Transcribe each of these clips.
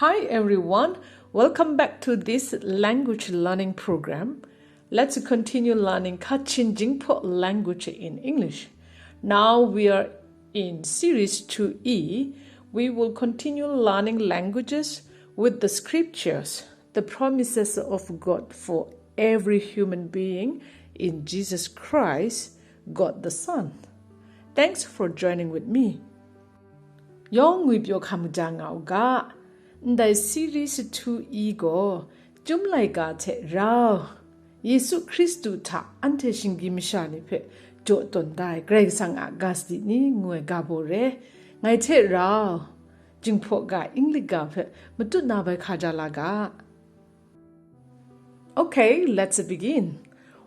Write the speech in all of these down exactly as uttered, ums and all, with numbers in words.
Hi everyone, welcome back to this language learning program. Let's continue learning Kachin Jingpo language in English. Now we are in series two E. We will continue learning languages with the scriptures, the promises of God for every human being in Jesus Christ, God the Son. Thanks for joining with me. Yawng ngwi pyaw hkam maja nga u ga, ndai series two E gaw, Chyum laika hte rau, Yesu Hkristu hta anhte shinggyim masha ni hpe jaw tawn da ai Karai Kasang a ga sadi ni ngu ai ga baw re, ngai hte rau, Jinghpaw ga English ga hpe matut na bai hkaja la ga. Okay, let's begin.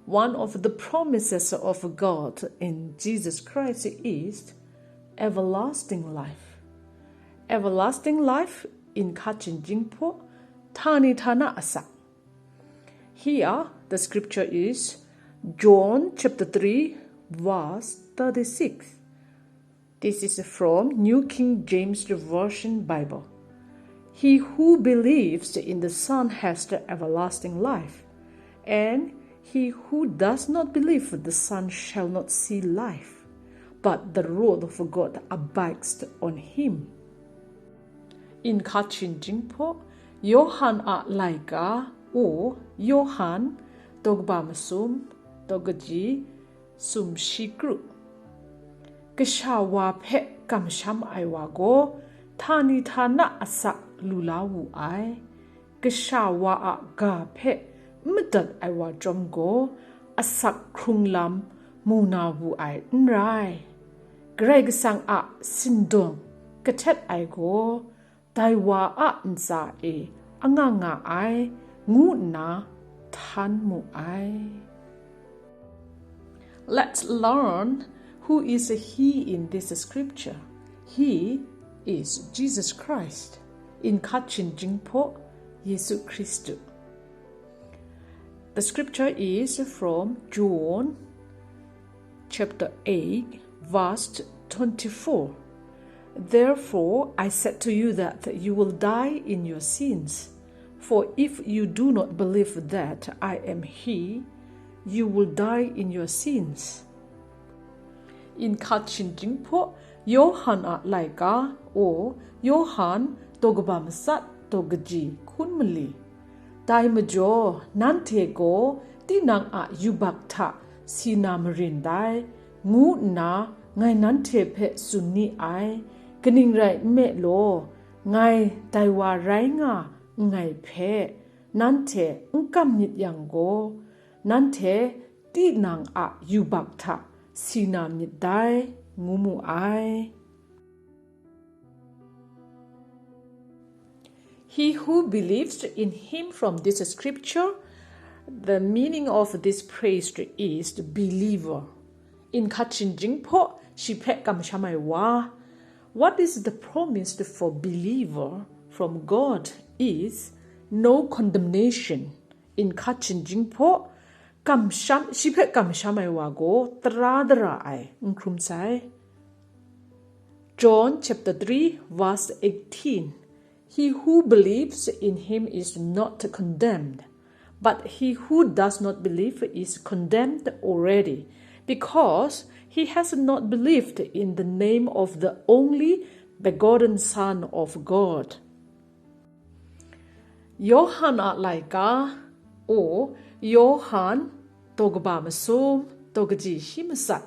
One of the promises of God in Jesus Christ is everlasting life. Everlasting life in Kachin Jingpo, htani htana asak. Here, the scripture is John chapter three, verse thirty-six. This is from New King James Version Bible. He who believes in the Son has the everlasting life, and he who does not believe the Son shall not see life, but the wrath of God abides on him. In Kachin Jingpo, Yawhan a laika, o, Yawhan, daw kaba masum, daw kaji, sumshi kru. Kasha wa hpe kamsham ai wa gaw, htani htana asak lu la wu ai. Kasha wa a ga hpe n madat ai wa chyawm gaw, asak hkrung lam mu na wu ai n rai. Karai Kasang a sindawng kahtet ai gaw, dai wa a ntsa e anga nga ai, ngu nna htan mu ai. Let's learn who is he in this scripture. He is Jesus Christ. In Kachin Jingpo, Yesu Hkristu. The scripture is from John chapter eight, verse twenty-four. Therefore, I said to you that you will die in your sins. For if you do not believe that I am He, you will die in your sins. In Kachin Jingpo, Yawhan a laika, o, Yawhan, daw kaba matsat, daw kaji, hkun mali. Dai majaw, nanhte gaw tinang a yubak hta si na marin dai, ngu nna ngai nanhte hpe tsun ni ai. Kaning rai nme law, ngai dai wa rai nga nngai hpe, nanhte n kam myit yang gaw, nanhte tinang a yubak hta si na myit dai, ngu mu ai. He who believes in him from this scripture, the meaning of this phrase is the believer. In Kachin Jingpo, shi hpe kamsham ai wa. What is the promise for believer from God is no condemnation. In Kachin Jingpo, kamsham, shi hpe kamsham ai wa gaw tara dara ai n hkrum sai. John chapter three, verse eighteen. He who believes in him is not condemned, but he who does not believe is condemned already, because he has not believed in the name of the only begotten Son of God. Yawhan a laika, o, Yawhan, daw kaba masum, daw kaji shi matsat,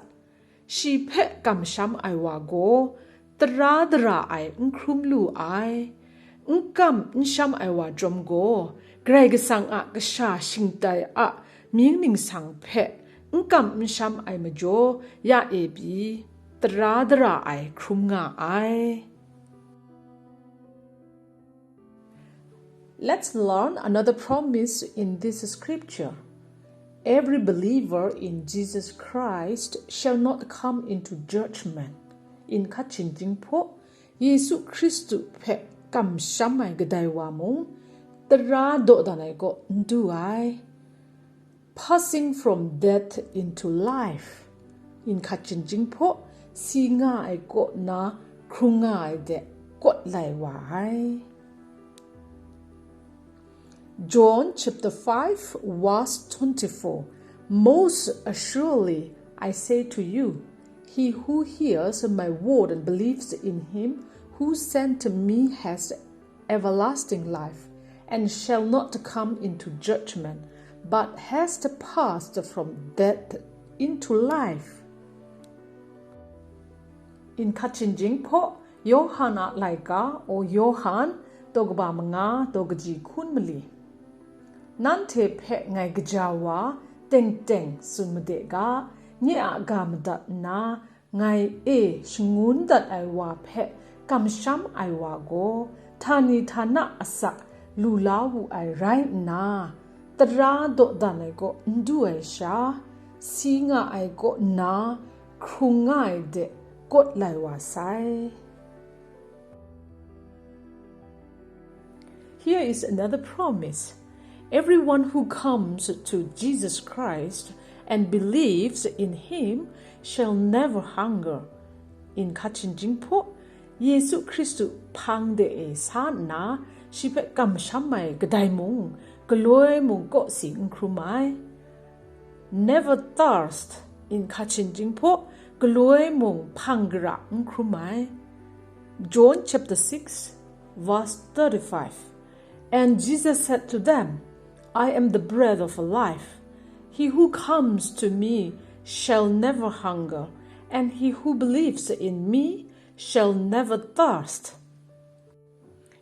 shi hpe kamsham ai wa gaw, tara dara ai n hkrum lu ai, n kam n sham ai wa chyawm gaw, Karai Kasang a kasha shingtai a mying ningsang hpe n kam n sham ai majaw, ya e pyi, tara dara ai hkrum nga ai. Let's learn another promise in this scripture. Every believer in Jesus Christ shall not come into judgment. In Kachin Jingpo, Yesu Hkristu hpe kamsham ai kadai wa mung, tara dawdan ai kaw n du ai. Passing from death into life. In Kachin Jingpo, si nga ai kaw na hkrung nga ai de kawt lai wa ai. John chapter five, verse twenty-four. Most assuredly, I say to you, he who hears my word and believes in him who sent me has everlasting life, and shall not come into judgment, but has passed from death into life. N hkat hpyi jahpawt, Yawhan a laika, o Yawhan, daw kaba manga, daw kaji hkun mali. Nanhte hpe ngai gaja wa teng teng tsun made ga, nye a ga madat nna, ngai e shangun dat ai wa hpe kamsham ai wa gaw, htani htana asak lu la wu ai rai nna, tara dawdan ai kaw n du ai sha, si nga ai kaw nna hkrung nga ai de kawt lai wa sai. Here is another promise. Everyone who comes to Jesus Christ and believes in him shall never hunger. N hkat hpyi jahpawt, Yesu Hkristu hpang de e sa nna, shi hpe kamsham ai kadai mung, galoi mung kawsi n hkrum ai. Never thirst. N hkat hpyi jahpawt, galoi mung hpang gara n hkrum ai. John chapter six, verse thirty-five. And Jesus said to them, I am the bread of life. He who comes to me shall never hunger, and he who believes in me shall never thirst.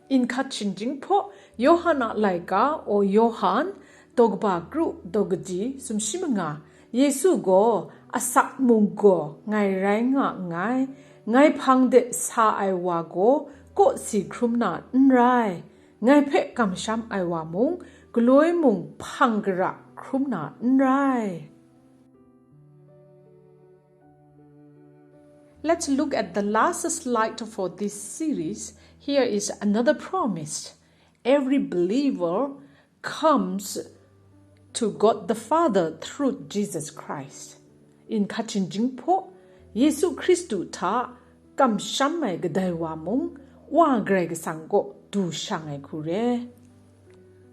N hkat hpyi jahpawt, Yawhan a laika, o Yawhan, daw kaba kru, daw kaji sumshi manga, Yesu gaw, asak mung gaw ngai rai nga nngai, ngai hpang de sa ai wa gaw kawsi hkrum na n rai, ngai hpe kamsham ai wa mung, galoi mung hpang gara hkrum na n rai. Let's look at the last slide for this series. Here is another promise. Every believer comes to God the Father through Jesus Christ. N hkat hpyi jahpawt, Yesu Hkristu hta kamsham ai kadai wa mung, Wa Karai Kasang kaw du shang ai hku re.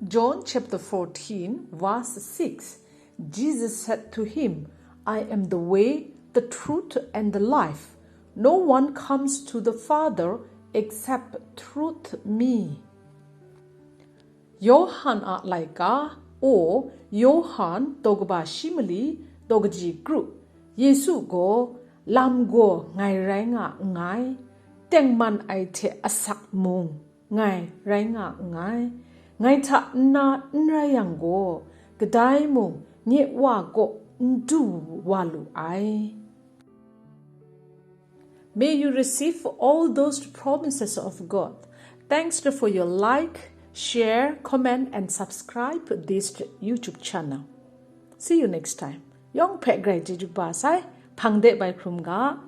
John chapter fourteen, verse six. Jesus said to him, I am the way, the truth, and the life. No one comes to the Father except through me. Yawhan a laika, o Yawhan, daw kaba shi mali, daw kaji kru, Yesu gaw, lam gaw ngai rai nga nngai, tengman ai hte asak mung ngai rai nga nngai, ngai hta nna n rai yang gaw, kadai mung nye Wa kaw n du wa lu ai. May you receive all those promises of God. Thanks for your like, share, comment, and subscribe this YouTube channel. See you next time. Yawng hpe Karai chyeju kaba sai, hpang de bai hkrum ga.